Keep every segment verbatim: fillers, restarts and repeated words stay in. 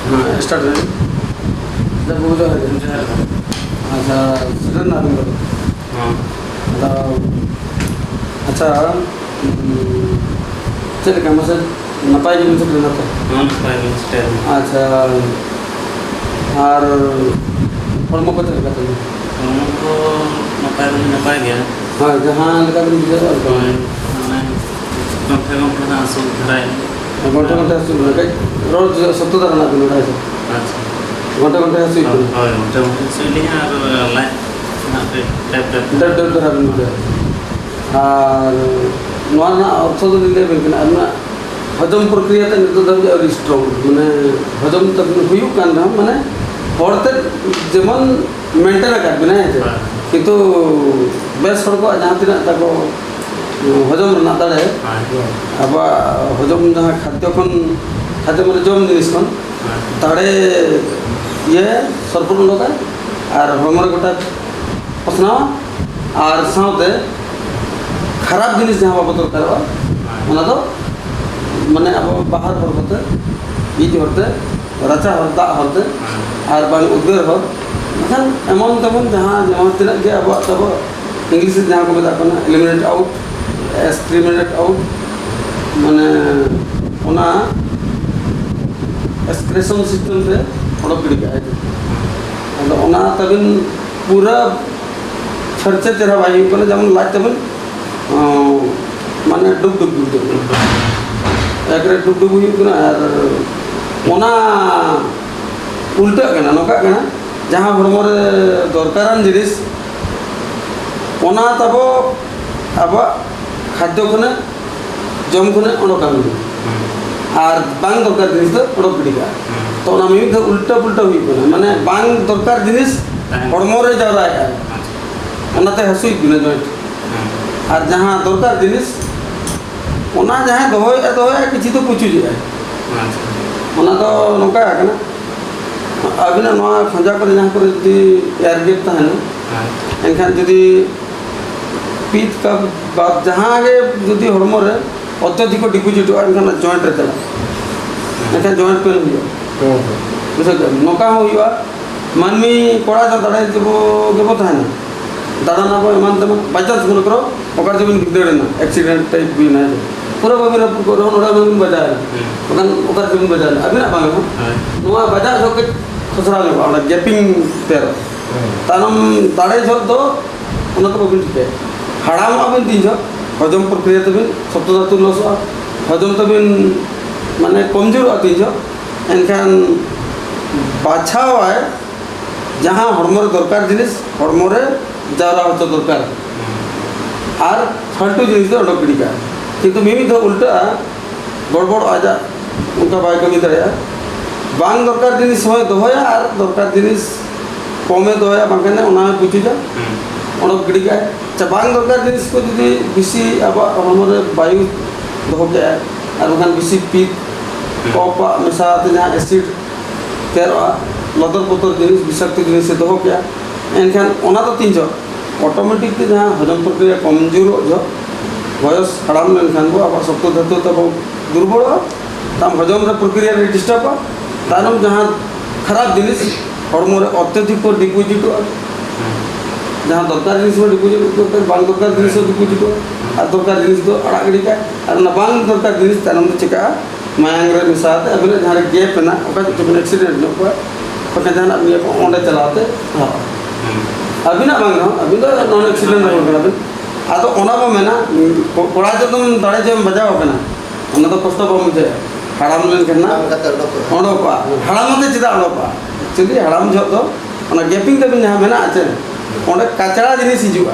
ᱦᱮᱸ, ᱥᱴᱟᱨᱴ ᱨᱮ᱾ ᱫᱟ ᱵᱟᱹᱵᱩ ᱡᱚᱦᱟᱨ ᱜᱮ᱾ ᱡᱚᱦᱟᱨ ᱜᱮ᱾ ᱟᱪᱪᱷᱟ, ᱥᱮᱴᱮᱨ ᱱᱟ ᱵᱤᱱ ᱫᱚ? ᱦᱮᱸ᱾ ᱟᱫᱚ, ᱟᱪᱪᱷᱟ, ᱩᱸ, ᱪᱮᱫ ᱞᱮᱠᱟ ᱢᱟᱥᱮ ᱱᱟᱯᱟᱭ ᱜᱮᱵᱤᱱ ᱥᱮᱴᱮᱨ ᱱᱟ ᱛᱚ? ᱦᱮᱸ, ᱱᱟᱯᱟᱭ ᱜᱮ ᱥᱮᱴᱮᱨ ᱱᱟ᱾ ᱟᱪᱪᱷᱟ, ᱟᱨ ᱦᱚᱲᱢᱚ ᱠᱚ ᱪᱮᱫ ᱞᱮᱠᱟ ᱛᱟᱵᱤᱱ? ᱦᱚᱲᱢᱚ ᱠᱚ ᱱᱟᱯᱟᱭ ᱫᱚ ᱱᱟᱯᱟᱭ ᱜᱮᱭᱟ᱾ ᱦᱳᱭ, ᱡᱟᱦᱟᱸ ᱞᱮᱠᱟ ᱵᱤᱱ ᱵᱩᱡᱷᱟᱹᱣ ᱮᱫᱟ, ᱚᱱᱠᱟ᱾ ᱦᱳᱭ, ᱢᱟᱱᱮ ᱜᱚᱱᱴᱷᱮ ᱜᱚᱱᱴᱷᱮ ᱱᱟᱜ ᱦᱟᱹᱥᱩ ᱫᱷᱟᱨᱟᱭᱮᱱ᱾ ᱜᱚᱱᱴᱷᱮ ᱜᱚᱱᱴᱷᱮ ᱦᱟᱹᱥᱩ ᱵᱤᱱᱟ, ᱠᱟᱹᱡ ᱨᱚᱲ ᱥᱚᱠᱛᱚ ᱫᱷᱟᱨᱟ ᱱᱟᱜ ᱵᱤᱱ ᱨᱚᱲᱟ, ᱦᱮᱸ ᱥᱮ? ᱟᱪᱪᱷᱟ᱾ ᱜᱚᱱᱴᱷᱮ ᱜᱚᱱᱴᱷᱮ ᱦᱟᱹᱥᱩᱭᱮᱫ ᱵᱤᱱᱟ? ᱦᱳᱭ, ᱜᱚᱱᱴᱷᱮ ᱜᱚᱱᱴᱷᱮ ᱦᱟᱹᱥᱩᱭᱮᱫ ᱞᱤᱧᱟ ᱟᱨ ᱞᱟᱡ ᱱᱟᱜ ᱠᱟᱹᱡ ᱰᱮᱯ ᱰᱮᱯ᱾ ᱰᱮᱯ ᱰᱮᱯ ᱫᱷᱟᱨᱟ ᱵᱤᱱ ᱵᱩᱡᱷᱟᱹᱣᱟ᱾ ᱟᱨ ᱱᱚᱣᱟ ᱨᱮᱱᱟᱜ ᱚᱨᱛᱷᱚ ᱫᱚ ᱞᱤᱧ ᱞᱟᱹᱭ ᱟᱵᱤᱱ ᱠᱟᱱᱟ, ᱟᱵᱤᱱᱟᱜ ᱦᱚᱡᱚᱢ ᱯᱨᱚᱠᱨᱤᱭᱟ ᱛᱮ ᱱᱤᱛᱚᱜ ᱫᱷᱟᱹᱵᱤᱡ ᱟᱹᱣᱨᱤ ᱥᱴᱨᱚᱝ, ᱢᱟᱱᱮ ᱦᱚᱡᱚᱢ ᱛᱟᱵᱤᱱ ᱦᱩᱭᱩᱜ ᱠᱟᱱ ᱨᱮᱦᱚᱸ, ᱢᱟᱱᱮ ᱦᱚᱲ ᱛᱮ ᱡᱮᱢᱚᱱ ᱢᱮᱱᱴᱮᱱ ᱟᱠᱟᱫ ᱵᱤᱱᱟ, ᱦᱮᱸ ᱪᱮ? ᱦᱮᱸ᱾ ᱠᱤᱱᱛᱩ ᱵᱮᱥ ᱦᱚᱲ ᱠᱚᱣᱟᱜ ᱡᱟᱦᱟᱸ ᱛᱤᱱᱟᱹᱜ ᱛᱟᱠᱚ ᱦᱚᱡᱚᱢ ᱨᱮᱱᱟᱜ ᱫᱟᱲᱮ, ᱦᱮᱸ᱾ ᱟᱵᱚᱣᱟᱜ ᱦᱚᱡᱚᱢ ᱡᱟᱦᱟᱸ ᱠᱷᱟᱫᱽᱭᱚ ᱠᱷᱚᱱ, ᱠᱷᱟᱫᱽᱭᱚ ᱢᱟᱱᱮ ᱡᱚᱢ ᱡᱤᱱᱤᱥ ᱠᱷᱚᱱ, ᱦᱮᱸ᱾ ᱫᱟᱲᱮ ᱤᱭᱟᱹ ᱥᱚᱨᱯᱚᱞ ᱩᱰᱩᱠᱟ ᱟᱨ ᱦᱚᱲᱢᱚ ᱨᱮ ᱜᱚᱴᱟ ᱯᱟᱥᱱᱟᱣᱟ ᱟᱨ ᱥᱟᱶᱛᱮ ᱠᱷᱟᱨᱟᱯ ᱡᱤᱱᱤᱥ ᱡᱟᱦᱟᱸ ᱵᱟᱵᱚ ᱫᱚᱨᱠᱟᱨᱚᱜᱼᱟ, ᱦᱮᱸ᱾ ᱚᱱᱟ ᱫᱚ ᱢᱟᱱᱮ ᱟᱵᱚ ᱵᱟᱦᱟᱨ ᱦᱚᱨ ᱠᱚᱛᱮ, ᱤᱡ ᱦᱚᱨᱛᱮ, ᱨᱟᱪᱟ ᱦᱚᱨ, ᱫᱟᱜ ᱦᱚᱨᱛᱮ, ᱦᱮᱸ᱾ ᱟᱨ ᱵᱟᱝ ᱩᱫᱽᱜᱟᱹᱨ ᱦᱚᱨ, ᱢᱮᱱᱠᱷᱟᱱ ᱮᱢᱚᱱ ᱛᱮᱢᱚᱱ ᱡᱟᱦᱟᱸ, ᱡᱟᱦᱟᱸ ᱛᱤᱱᱟᱹᱜ ᱜᱮ ᱟᱵᱚᱣᱟᱜ ᱛᱟᱵᱚ ᱤᱝᱞᱤᱥ ᱨᱮ ᱡᱟᱦᱟᱸ ᱠᱚ ᱢᱮᱛᱟᱜ ᱠᱟᱱᱟ eliminate out, excreminate out, ᱢᱟᱱᱮ ᱚᱱᱟ excretion system ᱛᱮ ᱚᱰᱚᱠ ᱜᱤᱰᱤ ᱠᱟᱜᱼᱟᱭ᱾ ᱟᱫᱚ ᱚᱱᱟ ᱛᱟᱵᱤᱱ ᱯᱩᱨᱟᱹ ᱯᱷᱟᱨᱪᱟ ᱪᱮᱦᱨᱟ ᱵᱟᱭ ᱦᱩᱭᱩᱜ ᱠᱟᱱᱟ, ᱡᱮᱢᱚᱱ ᱞᱟᱡ ᱛᱟᱵᱤᱱ, ᱚᱸ, ᱢᱟᱱᱮ ᱰᱩᱵ ᱰᱩᱵ ᱵᱩᱡᱷᱟᱹᱜ ᱠᱟᱱᱟ, ᱮᱠᱨᱮ ᱰᱩᱵ ᱰᱩᱵ ᱦᱩᱭᱩᱜ ᱠᱟᱱᱟ᱾ ᱟᱨ ᱚᱱᱟ ᱩᱞᱴᱟᱹᱜ ᱠᱟᱱᱟ, ᱱᱚᱝᱠᱟᱜ ᱠᱟᱱᱟ, ᱡᱟᱦᱟᱸ ᱦᱚᱲᱢᱚ ᱨᱮ ᱫᱚᱨᱠᱟᱨᱟᱱ ᱡᱤᱱᱤᱥ, ᱚᱱᱟ ᱛᱟᱵᱚ ᱟᱵᱚᱣᱟᱜ ᱠᱷᱟᱫᱽᱭᱚ ᱠᱷᱚᱱᱟᱜ, ᱡᱚᱢ ᱠᱷᱚᱱᱟᱜ ᱚᱰᱚᱠ ᱟᱞᱚᱢ᱾ ᱦᱩᱸ᱾ ᱟᱨ ᱵᱟᱝ ᱫᱚᱨᱠᱟᱨ ᱡᱤᱱᱤᱥ ᱫᱚ ᱚᱰᱚᱠ ᱜᱤᱰᱤ ᱠᱟᱜᱼᱟ᱾ ᱦᱩᱸ᱾ ᱛᱚ ᱚᱱᱟ ᱢᱤᱢᱤᱫ ᱫᱷᱟᱣ ᱩᱞᱴᱟᱹ ᱯᱩᱞᱴᱟᱹ ᱦᱩᱭᱩᱜ ᱠᱟᱱᱟ, ᱢᱟᱱᱮ ᱵᱟᱝ ᱫᱚᱨᱠᱟᱨ ᱡᱤᱱᱤᱥ ᱛᱟᱦᱮᱱ᱾ ᱦᱚᱲᱢᱚ ᱨᱮ ᱡᱟᱣᱨᱟᱭᱮᱫᱼᱟ, ᱟᱪᱪᱷᱟ᱾ ᱚᱱᱟᱛᱮ ᱦᱟᱹᱥᱩᱭᱮᱫ ᱵᱤᱱᱟ ᱡᱚᱭᱮᱱᱴ᱾ ᱦᱩᱸ᱾ ᱟᱨ ᱡᱟᱦᱟᱸ ᱫᱚᱨᱠᱟᱨ ᱡᱤᱱᱤᱥ, ᱚᱱᱟ ᱡᱟᱦᱟᱸᱭ ᱫᱚᱦᱚᱭᱮᱫᱼᱟ, ᱫᱚᱦᱚᱭᱮᱫᱼᱟ, ᱠᱤᱪᱷᱩ ᱫᱚ ᱯᱩᱪᱩᱡᱮᱫᱼᱟᱭ᱾ ᱟᱪᱪᱷᱟ᱾ ᱚᱱᱟ ᱫᱚ ᱱᱚᱝᱠᱟ ᱠᱟᱱᱟ, ᱟᱹᱵᱤᱱᱟᱜ ᱱᱚᱣᱟ ᱠᱷᱚᱸᱡᱟ ᱠᱚᱨᱮ ᱡᱟᱦᱟᱸ ᱠᱚᱨᱮ ᱡᱩᱫᱤ ᱮᱭᱟᱨ ᱜᱮᱯ ᱛᱟᱦᱮᱱᱟ, ᱦᱮᱸ᱾ ᱮᱱᱠᱷᱟᱱ ᱡᱩᱫᱤ ᱯᱤᱛ ᱠᱟᱯ ᱵᱟᱫ ᱡᱟᱦᱟᱸ ᱜᱮ ᱡᱩᱫᱤ ᱦᱚᱲᱢᱚ ᱨᱮ ᱚᱛᱭᱚᱫᱷᱤᱠ ᱰᱤᱯᱚᱡᱤᱴᱚᱜᱼᱟ, ᱮᱱᱠᱷᱟᱱ ᱡᱚᱭᱮᱱᱴ ᱨᱮ ᱪᱟᱞᱟᱜᱼᱟ, ᱮᱱᱠᱷᱟᱱ ᱡᱚᱭᱮᱱᱴ ᱯᱮᱱ ᱦᱩᱭᱩᱜᱼᱟ᱾ ᱵᱩᱡᱷᱟᱹᱣ ᱠᱮᱫᱟ? ᱱᱚᱝᱠᱟ ᱦᱚᱸ ᱦᱩᱭᱩᱜᱼᱟ᱾ ᱢᱟᱹᱱᱢᱤ ᱠᱚᱲᱟ ᱫᱚ ᱫᱟᱲᱮ ᱜᱮᱵᱚ ᱜᱮᱵᱚ ᱛᱟᱦᱮᱱᱟ, ᱫᱟᱬᱟᱱᱟᱵᱚ ᱮᱢᱟᱱ ᱛᱮᱢᱟᱱ, by chance ᱢᱚᱱᱮ ᱠᱚᱨᱚ ᱚᱠᱟ ᱨᱮᱪᱚ ᱵᱤᱱ ᱵᱷᱤᱸᱫᱟᱹᱲ ᱮᱱᱟ, accident type ᱦᱩᱭᱱᱟ, ᱦᱮᱸ ᱥᱮ? ᱯᱩᱨᱟᱹ ᱵᱟᱹᱵᱤᱱ ᱨᱟᱹᱯᱩᱫ ᱠᱚᱜ ᱨᱮᱦᱚᱸ ᱱᱚᱰᱮ ᱵᱟᱹᱵᱤᱱ ᱵᱟᱡᱟᱣ ᱮᱱᱟ᱾ ᱦᱮᱸ᱾ ᱵᱟᱠᱷᱟᱱ ᱚᱠᱟ ᱨᱮᱪᱚ ᱵᱤᱱ ᱵᱟᱡᱟᱣ ᱮᱱᱟ, ᱟᱹᱵᱤᱱᱟᱜ ᱵᱟᱝ ᱨᱮᱦᱚᱸ᱾ ᱦᱮᱸ᱾ ᱱᱚᱣᱟ ᱵᱟᱡᱟᱣ ᱡᱚᱦᱚᱜ ᱠᱟᱹᱡ ᱠᱷᱚᱥᱲᱟᱣ ᱧᱚᱜᱚᱜᱼᱟ, ᱚᱸᱰᱮ gaping ᱛᱮᱭᱟᱨᱚᱜᱼᱟ᱾ ᱦᱮᱸ᱾ ᱛᱟᱭᱱᱚᱢ ᱫᱟᱲᱮ ᱡᱚᱦᱚᱜ ᱫᱚ ᱚᱱᱟ ᱫᱚ ᱵᱟᱹᱵᱤᱱ ᱴᱷᱤᱠᱟᱹᱭᱟ᱾ ᱦᱟᱲᱟᱢᱚᱜᱼᱟ ᱵᱤᱱ ᱛᱤᱱ ᱡᱚᱦᱚᱜ, ᱦᱚᱡᱚᱢ ᱯᱨᱚᱠᱨᱤᱭᱟ ᱛᱟᱹᱵᱤᱱ ᱥᱚᱯᱛᱚ ᱫᱷᱟᱹᱛᱩ ᱞᱚᱥᱚᱜᱼᱟ, ᱦᱚᱡᱚᱢ ᱛᱟᱹᱵᱤᱱ ᱢᱟᱱᱮ ᱠᱚᱢᱡᱳᱨᱚᱜᱼᱟ ᱛᱤᱱ ᱡᱚᱦᱚᱜ, ᱮᱱᱠᱷᱟᱱ ᱵᱟᱪᱷᱟᱣᱟᱭ ᱡᱟᱦᱟᱸ ᱦᱚᱲᱢᱚ ᱨᱮ ᱫᱚᱨᱠᱟᱨ ᱡᱤᱱᱤᱥ, ᱦᱚᱲᱢᱚ ᱨᱮ ᱡᱟᱣᱨᱟ ᱦᱚᱪᱚ ᱫᱚᱨᱠᱟᱨ, ᱟᱨ ᱯᱷᱟᱞᱛᱩ ᱡᱤᱱᱤᱥ ᱫᱚ ᱚᱰᱚᱠ ᱜᱤᱰᱤ ᱠᱟᱜᱼᱟ᱾ ᱠᱤᱱᱛᱩ ᱢᱤᱢᱤᱫ ᱫᱷᱟᱣ ᱩᱞᱴᱟᱹᱜᱼᱟ, ᱜᱚᱲᱵᱚᱲ ᱟᱡᱟᱜ ᱚᱱᱠᱟ ᱵᱟᱭ ᱠᱟᱹᱢᱤ ᱫᱟᱲᱮᱭᱟᱜᱼᱟ᱾ ᱵᱟᱝ ᱫᱚᱨᱠᱟᱨ ᱡᱤᱱᱤᱥ ᱦᱚᱸᱭ ᱫᱚᱦᱚᱭᱟ ᱟᱨ ᱫᱚᱨᱠᱟᱨ ᱡᱤᱱᱤᱥ ᱠᱚᱢᱮ ᱫᱚᱦᱚᱭᱟ, ᱵᱟᱝᱠᱷᱟᱱ ᱚᱱᱟ ᱦᱚᱸᱭ ᱯᱩᱪᱩᱡᱟ, ᱦᱮᱸ᱾ ᱚᱰᱚᱠ ᱜᱤᱰᱤ ᱠᱟᱜᱼᱟᱭ᱾ ᱟᱪᱪᱷᱟ, ᱵᱟᱝ ᱫᱚᱨᱠᱟᱨ ᱡᱤᱱᱤᱥ ᱠᱚ ᱡᱩᱫᱤ ᱵᱮᱥᱤ ᱟᱵᱚᱣᱟᱜ ᱦᱚᱲᱢᱚ ᱨᱮ ᱵᱟᱭᱩ ᱫᱚᱦᱚ ᱠᱮᱜᱼᱟᱭ, ᱟᱨ ᱵᱟᱝᱠᱷᱟᱱ ᱵᱮᱥᱤ ᱯᱤᱛ, ᱦᱮᱸ᱾ ᱠᱚᱯᱟᱜ ᱢᱮᱥᱟ ᱟᱛᱮ ᱡᱟᱦᱟᱸ acid ᱛᱮᱭᱟᱨᱚᱜᱼᱟ, ᱞᱚᱫᱚᱨ ᱯᱚᱛᱚᱨ ᱡᱤᱱᱤᱥ, ᱵᱤᱥᱟᱠᱛᱚ ᱡᱤᱱᱤᱥᱮ ᱫᱚᱦᱚ ᱠᱮᱜᱼᱟ, ᱮᱱᱠᱷᱟᱱ ᱚᱱᱟ ᱫᱚ ᱛᱤᱱ ᱡᱚᱦᱚᱜ? Automatic ᱛᱮ ᱡᱟᱦᱟᱸ ᱦᱚᱡᱚᱢ ᱯᱨᱚᱠᱨᱤᱭᱟ ᱠᱚᱢᱡᱳᱨᱚᱜ ᱡᱚᱦᱚᱜ, ᱵᱚᱭᱚᱥ ᱦᱟᱲᱟᱢ ᱞᱮᱱᱠᱷᱟᱱ ᱵᱚ, ᱟᱵᱚᱣᱟᱜ ᱥᱚᱠᱛᱚ ᱫᱷᱟᱹᱛᱩ ᱛᱟᱵᱚ ᱫᱩᱨᱵᱚᱞᱚᱜᱼᱟ, ᱛᱟᱢ ᱦᱚᱡᱚᱢ ᱨᱮ ᱯᱨᱚᱠᱨᱤᱭᱟ ᱨᱮ ᱰᱤᱥᱴᱟᱨᱵᱟ, ᱛᱟᱭᱱᱚᱢ ᱡᱟᱦᱟᱸ ᱠᱷᱟᱨᱟᱯ ᱡᱤᱱᱤᱥ ᱦᱚᱲᱢᱚ ᱨᱮ ᱚᱛᱭᱚᱫᱷᱤᱠ ᱠᱚ ᱰᱤᱯᱚᱡᱤᱴᱚᱜᱼᱟ, ᱡᱟᱦᱟᱸ ᱫᱚᱨᱠᱟᱨ ᱡᱤᱱᱤᱥ ᱢᱟ ᱰᱤᱯᱚᱡᱤᱴ ᱫᱚᱨᱠᱟᱨ, ᱵᱟᱝ ᱫᱚᱨᱠᱟᱨ ᱡᱤᱱᱤᱥ ᱦᱚᱸ ᱰᱤᱯᱚᱡᱤᱴᱚᱜᱼᱟ, ᱟᱨ ᱫᱚᱨᱠᱟᱨ ᱡᱤᱱᱤᱥ ᱫᱚ ᱟᱲᱟᱜ ᱜᱤᱰᱤ ᱠᱟᱜᱼᱟ, ᱟᱨ ᱚᱱᱟ ᱵᱟᱝ ᱫᱚᱨᱠᱟᱨ ᱡᱤᱱᱤᱥ ᱛᱟᱭᱱᱚᱢ ᱫᱚ ᱪᱤᱠᱟᱹᱜᱼᱟ? ᱢᱟᱭᱟᱝ ᱨᱮ ᱢᱮᱥᱟ ᱠᱟᱛᱮ ᱟᱵᱤᱱᱟᱜ ᱡᱟᱦᱟᱸ ᱨᱮ ᱜᱮᱯ ᱢᱮᱱᱟᱜ, ᱚᱠᱟ ᱪᱚ ᱵᱤᱱ ᱮᱠᱥᱤᱰᱮᱱᱴ ᱧᱚᱜ ᱠᱚᱣᱟ, ᱵᱟᱠᱷᱟᱱ ᱡᱟᱦᱟᱱᱟᱜ ᱵᱤᱱ ᱤᱭᱟᱹ ᱠᱚᱣᱟ, ᱚᱸᱰᱮ ᱪᱟᱞᱟᱣ ᱛᱮ ᱦᱟᱨᱟᱜᱼᱟ᱾ ᱦᱩᱸ᱾ ᱟᱹᱵᱤᱱᱟᱜ ᱵᱟᱝ ᱨᱮᱦᱚᱸ, ᱟᱹᱵᱤᱱ ᱫᱚ ᱱᱚᱱ ᱮᱠᱥᱤᱰᱮᱱᱴ ᱦᱚᱲ ᱠᱟᱱᱟ ᱵᱤᱱ᱾ ᱟᱫᱚ ᱚᱱᱟ ᱵᱚ ᱢᱮᱱᱟ, ᱠᱚ-, ᱠᱚᱲᱟ ᱡᱚᱫᱚᱢ ᱫᱟᱲᱮ ᱡᱚᱢ ᱵᱟᱡᱟᱣ ᱠᱟᱱᱟ, ᱚᱱᱟ ᱫᱚ ᱠᱚᱥᱴᱚ ᱵᱟᱢ ᱵᱩᱡᱷᱟᱹᱣᱟ᱾ ᱦᱟᱲᱟᱢ ᱞᱮᱱᱠᱷᱟᱱ ᱱᱟ ᱵᱟᱝ ᱠᱟᱛᱮ ᱚᱰᱚᱠᱚᱜᱼᱟ᱾ ᱚᱰᱚᱠᱚᱜᱼᱟ᱾ ᱦᱟᱲᱟᱢ ᱟᱛᱮ ᱪᱮᱫᱟᱜ ᱚᱰᱚᱠᱚᱜᱼᱟ? Actually ᱦᱟᱲᱟᱢ ᱡᱚᱦᱚᱜ ᱫᱚ ᱚᱱᱟ ᱜᱮᱯᱤᱝ ᱛᱟᱵᱤᱱ ᱡᱟᱦᱟᱸ ᱢᱮᱱᱟᱜᱼᱟ ᱪᱮ, ᱚᱸᱰᱮ ᱠᱟᱪᱲᱟ ᱡᱤᱱᱤᱥ ᱦᱤᱡᱩᱜᱼᱟ᱾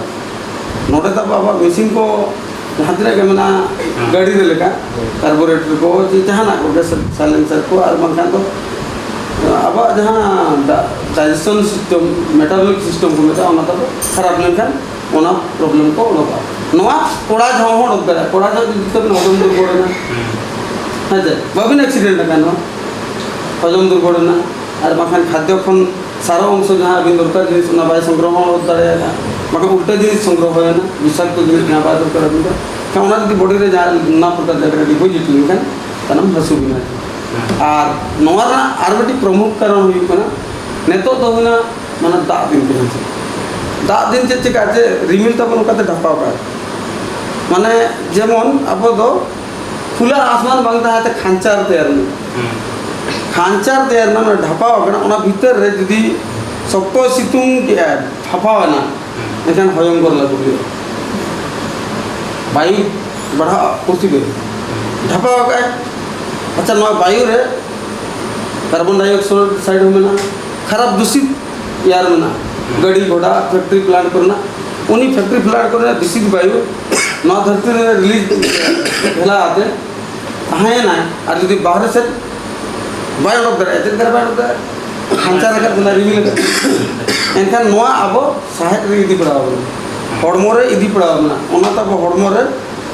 ᱱᱚᱰᱮ ᱛᱟᱵᱚ ᱟᱵᱚᱣᱟᱜ ᱢᱮᱥᱤᱱ ᱠᱚ ᱡᱟᱦᱟᱸ ᱛᱤᱱᱟᱹᱜ ᱜᱮ ᱢᱮᱱᱟᱜᱼᱟ, ᱦᱮᱸ᱾ ᱜᱟᱹᱰᱤ ᱨᱮ ᱞᱮᱠᱟ, ᱦᱮᱸ᱾ ᱠᱟᱨᱵᱩᱨᱮᱴᱚᱨ ᱠᱚ, ᱪᱮ ᱡᱟᱦᱟᱱᱟᱜ ᱠᱚᱜᱮ, ᱥᱟᱭᱞᱮᱱᱥᱟᱨ ᱠᱚ, ᱟᱨ ᱵᱟᱝᱠᱷᱟᱱ ᱫᱚ ᱟᱵᱚᱣᱟᱜ ᱡᱟᱦᱟᱸ ᱰᱟ-, digestion system, metabolic system ᱠᱚ ᱢᱮᱛᱟᱜᱼᱟ, ᱚᱱᱟ ᱛᱟᱵᱚ ᱠᱷᱟᱨᱟᱯ ᱞᱮᱱᱠᱷᱟᱱ ᱚᱱᱟ problem ᱠᱚ ᱚᱰᱚᱠᱚᱜᱼᱟ᱾ ᱱᱚᱣᱟ ᱠᱚᱲᱟ ᱡᱚᱦᱚᱜ ᱦᱚᱸ ᱚᱰᱚᱠ ᱫᱟᱲᱮᱭᱟᱜᱼᱟ᱾ ᱠᱚᱲᱟ ᱡᱚᱦᱚᱜ ᱡᱩᱫᱤ ᱛᱟᱵᱮᱱ ᱦᱚᱡᱚᱢ ᱫᱩᱨᱵᱚᱞ ᱮᱱᱟ, ᱦᱮᱸ᱾ ᱦᱮᱸ ᱪᱮ? ᱵᱟᱵᱤᱱ ᱮᱠᱥᱤᱰᱮᱱᱴ ᱟᱠᱟᱱ ᱨᱮᱦᱚᱸ, ᱦᱚᱡᱚᱢ ᱫᱩᱨᱵᱚᱞ ᱮᱱᱟ, ᱟᱨ ᱵᱟᱝᱠᱷᱟᱱ ᱠᱷᱟᱫᱽᱭᱚ ᱠᱷᱚᱱ ᱥᱟᱨᱚ ᱚᱝᱥᱚ ᱡᱟᱦᱟᱸ ᱟᱹᱵᱤᱱ ᱫᱚᱨᱠᱟᱨ ᱡᱤᱱᱤᱥ, ᱚᱱᱟ ᱵᱟᱭ ᱥᱚᱝᱜᱨᱚᱦᱚ ᱫᱟᱲᱮᱭᱟᱫᱟ, ᱵᱟᱠᱷᱟᱱ ᱩᱞᱴᱟᱹ ᱡᱤᱱᱤᱥ ᱥᱚᱝᱜᱨᱚᱦᱚᱭᱮᱱᱟ, ᱵᱤᱥᱟᱠᱛᱚ ᱡᱤᱱᱤᱥ ᱡᱟᱦᱟᱸ ᱵᱟᱭ ᱫᱚᱨᱠᱟᱨ ᱟᱹᱵᱤᱱ ᱫᱚ, ᱮᱱᱠᱷᱟᱱ ᱚᱱᱟ ᱡᱩᱫᱤ ᱵᱚᱰᱤ ᱨᱮ ᱡᱟᱦᱟᱸ ᱱᱟᱱᱟ ᱯᱨᱚᱠᱟᱨ ᱡᱟᱭᱜᱟ ᱨᱮ ᱰᱤᱯᱚᱡᱤᱴ ᱞᱮᱱᱠᱷᱟᱱ ᱛᱟᱭᱱᱚᱢ ᱦᱟᱹᱥᱩ ᱵᱤᱱᱟ᱾ ᱟᱨ ᱱᱚᱣᱟ ᱨᱮᱱᱟᱜ ᱟᱨ ᱢᱤᱫᱴᱤᱡ ᱯᱨᱚᱢᱩᱠᱷ ᱠᱟᱨᱚᱱ ᱦᱩᱭᱩᱜ ᱠᱟᱱᱟ, ᱱᱤᱛᱚᱜ ᱫᱚ ᱦᱩᱭᱱᱟ ᱢᱟᱱᱮ ᱫᱟᱜ ᱫᱤᱱ ᱠᱟᱱᱟ ᱥᱮ᱾ ᱫᱟᱜ ᱫᱤᱱ ᱪᱮᱫ ᱪᱤᱠᱟᱹᱜᱼᱟ, ᱪᱮ ᱨᱤᱢᱤᱞ ᱛᱟᱵᱚᱱ ᱚᱱᱠᱟᱛᱮ ᱰᱷᱟᱯᱟᱣ ᱠᱟᱜᱼᱟ, ᱢᱟᱱᱮ ᱡᱮᱢᱚᱱ ᱟᱵᱚ ᱫᱚ ᱠᱷᱩᱞᱟ ᱟᱥᱢᱟᱱ ᱵᱟᱝ ᱛᱟᱦᱮᱸ ᱛᱮ ᱠᱷᱟᱧᱪᱟᱨ ᱛᱮᱭᱟᱨ ᱮᱱᱟ᱾ ᱦᱩᱸ᱾ ᱠᱷᱟᱧᱪᱟᱨ ᱛᱮᱭᱟᱨ ᱮᱱᱟ, ᱚᱱᱟ ᱰᱷᱟᱯᱟᱣ ᱟᱠᱟᱱᱟ, ᱚᱱᱟ ᱵᱷᱤᱛᱟᱹᱨ ᱨᱮ ᱡᱩᱫᱤ ᱥᱚᱠᱛᱚ ᱥᱤᱛᱩᱝ ᱠᱮᱜᱼᱟᱭ, ᱵᱷᱟᱯᱟᱣ ᱮᱱᱟ, ᱮᱱᱠᱷᱟᱱ ᱦᱚᱭᱚᱝᱠᱚᱨ ᱞᱟᱹᱜᱩ ᱦᱩᱭᱩᱜᱼᱟ᱾ ᱵᱟᱭᱩ ᱵᱟᱲᱦᱟᱜᱼᱟ ᱯᱩᱨᱛᱷᱤ ᱨᱮ, ᱰᱷᱟᱯᱟᱣ ᱟᱠᱟᱫᱼᱟᱭ᱾ ᱟᱪᱪᱷᱟ, ᱱᱚᱣᱟ ᱵᱟᱭᱩ ᱨᱮ ᱠᱟᱨᱵᱚᱱ ᱰᱟᱭᱚᱠᱥᱟᱭᱤᱰ ᱦᱚᱸ ᱢᱮᱱᱟᱜᱼᱟ, ᱠᱷᱟᱨᱟᱯ ᱫᱩᱥᱤᱛ ᱮᱭᱟᱨ ᱢᱮᱱᱟᱜᱼᱟ, ᱜᱟᱹᱰᱤ ᱜᱷᱚᱲᱟ, ᱯᱷᱮᱠᱴᱨᱤ ᱯᱞᱟᱱᱴ ᱠᱚᱨᱮᱱᱟᱜ, ᱩᱱᱤ ᱯᱷᱮᱠᱴᱨᱤ ᱯᱞᱟᱱᱴ ᱠᱚᱨᱮᱱᱟᱜ ᱫᱩᱥᱤᱛ ᱵᱟᱭᱩ ᱱᱚᱣᱟ ᱫᱷᱟᱹᱨᱛᱤ ᱨᱮ ᱨᱤᱞᱤᱡᱽ ᱦᱮᱞᱟ ᱟᱛᱮ ᱛᱟᱦᱮᱸᱭᱮᱱᱟᱭ, ᱟᱨ ᱡᱩᱫᱤ ᱵᱟᱦᱨᱮ ᱥᱮᱫ ᱵᱟᱭ ᱚᱰᱚᱠ ᱫᱟᱲᱮᱭᱟᱜᱼᱟ, ᱪᱮᱫ ᱞᱮᱠᱟᱨᱮ ᱵᱟᱭ ᱚᱰᱚᱠ ᱫᱟᱲᱮᱭᱟᱜᱼᱟ? ᱠᱷᱟᱧᱪᱟ ᱨᱟᱠᱟᱵ ᱠᱟᱱᱟ, ᱨᱤᱢᱤᱞ ᱟᱠᱟᱫ, ᱮᱱᱠᱷᱟᱱ ᱱᱚᱣᱟ ᱟᱵᱚ ᱥᱟᱦᱮᱫ ᱨᱮ ᱤᱫᱤ ᱯᱟᱲᱟᱣ ᱟᱵᱚᱱᱟ, ᱦᱚᱲᱢᱚ ᱨᱮ ᱤᱫᱤ ᱯᱟᱲᱟᱣ ᱟᱵᱚᱱᱟ, ᱚᱱᱟ ᱛᱟᱵᱚ ᱦᱚᱲᱢᱚ ᱨᱮ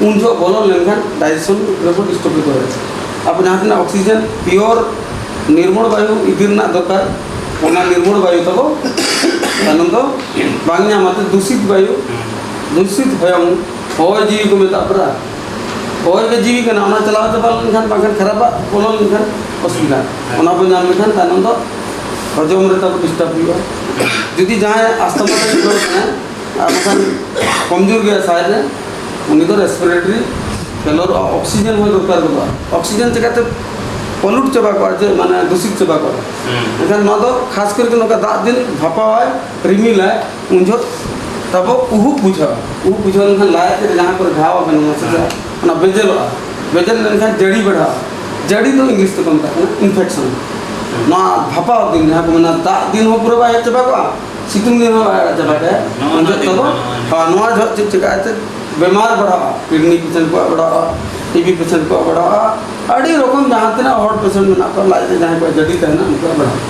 ᱩᱱ ᱡᱚᱦᱚᱜ ᱵᱚᱞᱚ ᱞᱮᱱᱠᱷᱟᱱ ᱰᱟᱭᱡᱮᱥᱚᱱ ᱨᱮᱵᱚ ᱰᱤᱥᱴᱟᱨᱵ ᱫᱚᱦᱚᱭᱟ᱾ ᱟᱵᱚ ᱡᱟᱦᱟᱸ ᱛᱤᱱᱟᱹᱜ ᱚᱠᱥᱤᱡᱮᱱ ᱯᱤᱭᱳᱨ ᱱᱤᱨᱢᱚᱞ ᱵᱟᱭᱩ ᱤᱫᱤ ᱨᱮᱱᱟᱜ ᱫᱚᱨᱠᱟᱨ, ᱚᱱᱟ ᱱᱤᱨᱢᱚᱞ ᱵᱟᱭᱩ ᱛᱟᱵᱚ ᱛᱟᱭᱱᱚᱢ ᱫᱚ ᱵᱟᱝ ᱧᱟᱢ ᱟᱛᱮ ᱫᱩᱥᱤᱛ ᱵᱟᱭᱩ, ᱫᱩᱥᱤᱛ ᱦᱚᱭᱚᱝ, ᱦᱚᱭ ᱡᱤᱣᱤ ᱠᱚ ᱢᱮᱛᱟᱜ ᱯᱮᱨᱟ, ᱦᱚᱭ ᱜᱮ ᱡᱤᱣᱤ ᱠᱟᱱᱟ, ᱚᱱᱟ ᱪᱟᱞᱟᱣ ᱪᱟᱵᱟ ᱞᱮᱱᱠᱷᱟᱱ, ᱵᱟᱝᱠᱷᱟᱱ ᱠᱷᱟᱨᱟᱯᱟᱜ ᱵᱚᱞᱚ ᱞᱮᱱᱠᱷᱟᱱ ᱚᱥᱩᱵᱤᱫᱷᱟ, ᱚᱱᱟ ᱵᱚᱱ ᱧᱟᱢ ᱞᱮᱠᱷᱟᱱ ᱛᱟᱭᱱᱚᱢ ᱫᱚ ᱦᱚᱡᱚᱢ ᱨᱮ ᱛᱟᱵᱚ ᱰᱤᱥᱴᱟᱨᱵ ᱦᱩᱭᱩᱜᱼᱟ᱾ ᱡᱩᱫᱤ ᱡᱟᱦᱟᱸᱭ ᱟᱥᱛᱷᱟᱢᱟ ᱨᱮ ᱨᱩᱣᱟᱹ ᱠᱟᱱᱟᱭ, ᱟᱨ ᱵᱟᱠᱷᱟᱱ ᱠᱚᱢᱡᱳᱨ ᱜᱮᱭᱟ ᱥᱟᱦᱮᱫ ᱨᱮ, ᱩᱱᱤ ᱫᱚ ᱨᱮᱥᱯᱤᱨᱮᱴᱚᱨᱤ ᱯᱷᱮᱞᱳᱨᱚᱜᱼᱟ, ᱚᱠᱥᱤᱡᱮᱱ ᱦᱚᱸ ᱫᱚᱨᱠᱟᱨ ᱜᱚᱫᱚᱜᱼᱟ᱾ ᱚᱠᱥᱤᱡᱮᱱ ᱪᱤᱠᱟᱹᱛᱮ ᱯᱚᱞᱩᱴ ᱪᱟᱵᱟ ᱠᱚᱜᱼᱟ, ᱡᱮ ᱢᱟᱱᱮ ᱫᱩᱥᱤᱛ ᱪᱟᱵᱟ ᱠᱚᱜᱼᱟ? ᱦᱩᱸ᱾ ᱮᱱᱠᱷᱟᱱ ᱱᱚᱣᱟ ᱫᱚ ᱠᱷᱟᱥ ᱠᱚᱨᱮ ᱱᱚᱝᱠᱟ ᱫᱟᱜ ᱫᱤᱱ ᱵᱷᱟᱯᱟᱣᱟᱭ, ᱨᱤᱢᱤᱞᱟᱭ, ᱩᱱ ᱡᱚᱦᱚᱜ ᱛᱟᱵᱚ ᱩᱦᱩᱵ ᱵᱩᱡᱷᱟᱹᱜᱼᱟ᱾ ᱩᱦᱩᱵ ᱵᱩᱡᱷᱟᱹᱣ ᱞᱮᱱᱠᱷᱟᱱ ᱞᱟᱡ ᱨᱮ ᱡᱟᱦᱟᱸ ᱠᱚᱨᱮ ᱜᱷᱟᱣ ᱟᱠᱟᱱᱟ, ᱚᱱᱟ ᱥᱮ ᱦᱮᱸ᱾ ᱚᱱᱟ ᱵᱮᱡᱮᱞᱚᱜᱼᱟ᱾ ᱵᱮᱡᱮᱞ ᱞᱮᱱᱠᱷᱟᱱ ᱡᱟᱹᱲᱤ ᱵᱟᱲᱦᱟᱜᱼᱟ᱾ ᱡᱟᱹᱲᱤ ᱫᱚ ᱤᱝᱞᱤᱥ ᱛᱮᱠᱚ ᱢᱮᱛᱟᱜ ᱠᱟᱱᱟ ᱤᱱᱯᱷᱮᱠᱥᱚᱱ᱾ ᱦᱮᱸ᱾ ᱱᱚᱣᱟ ᱵᱷᱟᱯᱟᱣ ᱫᱤᱱ ᱡᱟᱦᱟᱸ ᱠᱚ ᱢᱮᱱᱟ, ᱫᱟᱜ ᱫᱤᱱ ᱦᱚᱸ ᱯᱩᱨᱟᱹ ᱵᱟᱭ ᱦᱮᱡ ᱪᱟᱵᱟ ᱠᱚᱜᱼᱟ, ᱥᱤᱛᱩᱝ ᱫᱤᱱ ᱦᱚᱸ ᱵᱟᱭ ᱦᱮᱡ ᱪᱟᱵᱟ ᱠᱚᱜᱼᱟ᱾ ᱱᱚᱣᱟ ᱩᱱ ᱡᱚᱦᱚᱜ ᱫᱤᱱ ᱛᱟᱵᱚ, ᱦᱚᱸ, ᱱᱚᱣᱟ ᱦᱚᱸ᱾ ᱦᱳᱭ, ᱱᱚᱣᱟ ᱡᱚᱦᱚᱜ ᱪᱮᱫ ᱪᱤᱠᱟᱹᱜᱼᱟ, ᱪᱮᱫ ᱵᱮᱢᱟᱨ ᱵᱟᱲᱦᱟᱜᱼᱟ, ᱠᱤᱰᱱᱤ ᱯᱮᱥᱮᱱᱴ ᱠᱚᱣᱟᱜ ᱵᱟᱲᱦᱟᱜᱼᱟ, ᱴᱤᱵᱤ ᱯᱮᱥᱮᱱᱴ ᱠᱚᱣᱟᱜ ᱵᱟᱲᱦᱟᱜᱼᱟ, ᱟᱹᱰᱤ ᱨᱚᱠᱚᱢ ᱡᱟᱦᱟᱸ ᱛᱤᱱᱟᱹᱜ ᱦᱚᱲ ᱯᱮᱥᱮᱱᱴ ᱢᱮᱱᱟᱜ ᱠᱚᱣᱟ, ᱞᱟᱡ ᱨᱮ ᱡᱟᱦᱟᱸᱭ ᱠᱚᱣᱟᱜ ᱡᱟᱹᱰᱤ ᱛᱟᱦᱮᱱᱟ, ᱩᱱᱠᱩᱣᱟᱜ ᱵᱟᱲᱦᱟᱜᱼᱟ᱾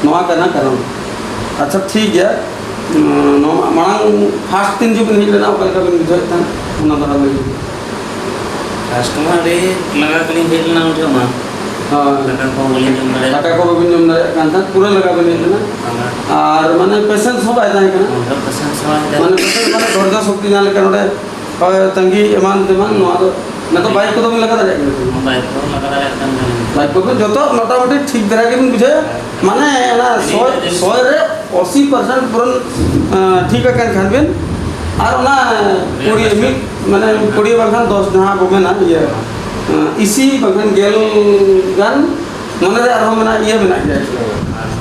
ᱱᱚᱣᱟ ᱠᱟᱱᱟ ᱠᱟᱨᱚᱱ᱾ ᱟᱪᱪᱷᱟ, ᱴᱷᱤᱠ ᱜᱮᱭᱟ᱾ ᱩᱸ, ᱱᱚᱣᱟ ᱢᱟᱲᱟᱝ ᱯᱷᱟᱥᱴ ᱫᱤᱱ ᱡᱚᱠᱷᱚᱱ ᱦᱮᱡ ᱞᱮᱱᱟ, ᱚᱠᱟ ᱞᱮᱠᱟ ᱵᱤᱱ ᱵᱩᱡᱷᱟᱹᱣᱮᱫ ᱛᱟᱦᱮᱸᱫ, ᱚᱱᱟ ᱫᱷᱟᱨᱟ ᱞᱟᱹᱭ ᱵᱤᱱ᱾ ᱯᱷᱟᱥᱴ ᱢᱟ ᱟᱹᱰᱤ ᱞᱟᱸᱜᱟ ᱜᱮᱞᱤᱧ ᱦᱮᱡ ᱞᱮᱱᱟ ᱩᱱ ᱡᱚᱦᱚᱜ ᱢᱟ᱾ ᱦᱳᱭ᱾ ᱫᱟᱠᱟ ᱠᱚ ᱵᱟᱹᱞᱤᱧ ᱡᱚᱢ ᱫᱟᱲᱮᱭᱟᱜ ᱫᱟᱠᱟ ᱠᱚ ᱵᱟᱹᱵᱤᱱ ᱡᱚᱢ ᱫᱟᱲᱮᱭᱟᱜ ᱠᱟᱱ ᱛᱟᱦᱮᱸᱫ, ᱯᱩᱨᱟᱹ ᱞᱟᱸᱜᱟ ᱵᱤᱱ ᱦᱮᱡ ᱞᱮᱱᱟ᱾ ᱵᱟᱝᱟ᱾ ᱟᱨ ᱢᱟᱱᱮ ᱯᱮᱥᱮᱱᱥ ᱦᱚᱸ ᱵᱟᱭ ᱛᱟᱦᱮᱸ ᱠᱟᱱᱟ᱾ ᱚᱱᱠᱟ ᱯᱮᱥᱮᱱᱥ ᱦᱚᱸ ᱵᱟᱭ ᱛᱟᱦᱮᱸ ᱢᱟᱱᱮ ᱯᱮᱥᱮᱱᱥ ᱢᱟᱱᱮ ᱫᱷᱳᱨᱡᱚ ᱥᱚᱠᱛᱤ ᱡᱟᱦᱟᱸ ᱞᱮᱠᱟ ᱱᱚᱰᱮ, ᱦᱳᱭ, ᱛᱟᱺᱜᱤ ᱮᱢᱟᱱ ᱛᱮᱢᱟᱱ, ᱱᱚᱣᱟ ᱫᱚ ᱚᱱᱟ ᱫᱚ ᱵᱟᱭᱤᱠ ᱠᱚᱫᱚ ᱵᱤᱱ ᱞᱟᱜᱟ ᱫᱟᱲᱮᱭᱟᱜ ᱠᱟᱱᱟ ᱛᱚ? ᱵᱟᱭᱤᱠ ᱠᱚ ᱞᱟᱜᱟ ᱫᱟᱲᱮᱭᱟᱜ ᱠᱟᱱ ᱜᱮᱭᱟ᱾ ᱵᱟᱭᱤᱠ ᱠᱚᱫᱚ ᱡᱚᱛᱚ ᱢᱚᱴᱟᱢᱩᱴᱤ ᱴᱷᱤᱠ ᱫᱷᱟᱨᱟ ᱜᱮᱵᱤᱱ ᱵᱩᱡᱷᱟᱹᱣᱟ᱾ ᱢᱟᱱᱮ ᱚᱱᱟ ᱥᱚᱭ, ᱥᱚᱭ ᱨᱮ ᱟᱥᱤ ᱯᱟᱨᱥᱮᱱᱴ ᱯᱩᱨᱟᱹ, ᱟᱸ, ᱴᱷᱤᱠ ᱟᱠᱟᱱ ᱠᱷᱟᱱ ᱵᱤᱱ᱾ ᱟᱨ ᱚᱱᱟ ᱠᱩᱲᱤ ᱢᱤᱫ, ᱢᱟᱱᱮ ᱠᱩᱲᱤ ᱵᱟᱝᱠᱷᱟᱱ ᱫᱚᱥ ᱡᱟᱦᱟᱸ ᱵᱚ ᱢᱮᱱᱟ, ᱤᱭᱟᱹ, ᱟᱸ, ᱤᱥᱤ ᱵᱟᱝᱠᱷᱟᱱ ᱜᱮᱞ ᱜᱟᱱ ᱢᱚᱱᱮ ᱨᱮ ᱟᱨᱦᱚᱸ ᱢᱮᱱᱟᱜ, ᱤᱭᱟᱹ ᱢᱮᱱᱟᱜ ᱜᱮᱭᱟ᱾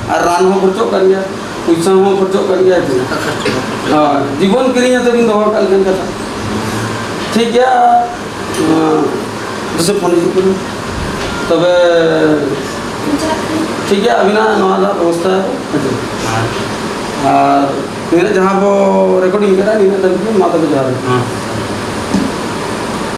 ᱟᱨ ᱨᱟᱱ ᱦᱚᱸ ᱠᱷᱚᱨᱪᱚᱜ ᱠᱟᱱ ᱜᱮᱭᱟ, ᱯᱚᱭᱥᱟ ᱦᱚᱸ ᱠᱷᱚᱨᱪᱚᱜ ᱠᱟᱱ ᱜᱮᱭᱟ᱾ ᱦᱳᱭ, ᱡᱤᱵᱚᱱ ᱠᱤᱨᱤᱧ ᱠᱟᱛᱮ ᱵᱤᱱ ᱫᱚᱦᱚ ᱠᱟᱜ ᱞᱮᱠᱟᱱ ᱠᱟᱛᱷᱟ᱾ ᱴᱷᱤᱠ ᱜᱮᱭᱟ᱾ ᱟᱸ, ᱫᱩᱥᱨᱟ ᱯᱷᱳᱱ ᱦᱤᱡᱩᱜ ᱠᱟᱱᱟ᱾ ᱛᱚᱵᱮ ᱴᱷᱤᱠ ᱜᱮᱭᱟ, ᱟᱹᱵᱤᱱᱟᱜ ᱱᱚᱣᱟ ᱨᱮᱱᱟᱜ ᱵᱮᱵᱚᱥᱛᱷᱟ ᱦᱮᱸᱥᱮ᱾ ᱟᱨ ᱱᱤᱱᱟᱹᱜ ᱡᱟᱦᱟᱸ ᱵᱚ ᱨᱮᱠᱚᱨᱰᱤᱝ ᱠᱟᱫᱟ, ᱱᱤᱱᱟᱹᱜ ᱫᱷᱟᱹᱵᱤᱡ ᱜᱮ, ᱢᱟ ᱛᱚᱵᱮ ᱡᱚᱦᱟᱨ ᱜᱮ᱾ ᱦᱮᱸ᱾